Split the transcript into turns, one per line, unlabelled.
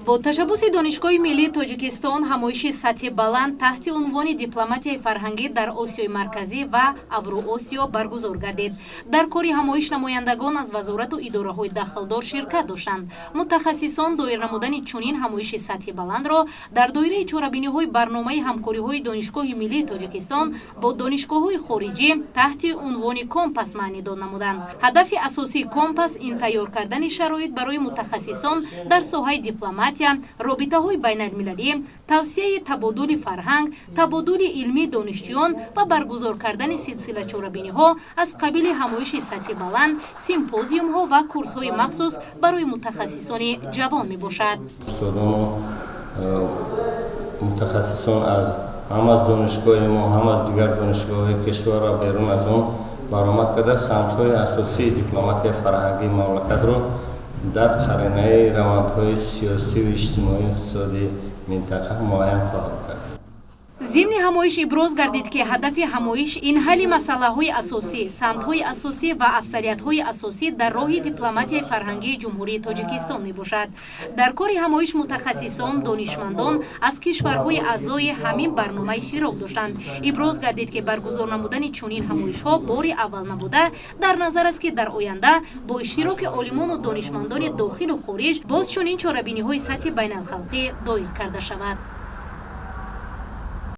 Бо ташаббуси Донишгоҳи миллии Тоҷикистон ҳамоиши сатҳи баланд таҳти унвони «Дипломатияи фарҳангӣ дар Осиёи Марказӣ ва Авроосиё» баргузор гардид. Дар кори ҳамоиш намояндагон аз вазорату идораҳои дахлдор ширкат доштанд. Мутахассисон доир намудани чунин ҳамоиши сатҳи баландро дар доираи чорабиниҳои барномаи ҳамкориҳои Донишгоҳи миллии Тоҷикистон бо донишгоҳҳои хориҷӣ таҳти унвони «Компас» маънидод намуданд. Ҳадафи асосии «Компас» ин тайёр кардани шароит барои мутахассисон дар соҳаи дипломатия, робитаҳои байналмилалӣ, тавсеаи табодули фарҳанг, табодули илмии донишҷӯён ва баргузор кардани силсила чорабиниҳо аз қабили ҳамоиши сатҳи баланд, симпозиумҳо ва курсҳои махсус барои мутахассисони ҷавон мебошад.
Устодону мутахассисон аз ҳам аз донишгоҳи мо, ҳам аз дигар донишгоҳҳои кишвар ва берун аз он баромад карда, самтҳои асосии дипломатияи фарҳангии мамлакатро дар қаринаи равандҳои сиёсиву иҷтимоию иқтисодии минтақа муайян хоҳад кард.
Зимни ҳамоиш иброз гардид, ки ҳадафи ҳамоиш ин ҳалли масъалаҳои асосӣ, самтҳои асосӣ ва афзалиятҳои асосӣ дар роҳи дипломатияи фарҳангии Ҷумҳурии Тоҷикистон мебошад. Дар кори ҳамоиш мутахассисон, донишмандон аз кишварҳои аъзои ҳамин барнома иштирок доштанд. Иброз гардид, ки баргузор намудани чунин ҳамоишҳо бори аввал набуда, дар назар аст, ки дар оянда бо иштироки олимону донишмандони дохилу хориҷ боз чунин чорабиниҳои сатҳи байналхалқӣ доир карда шавад.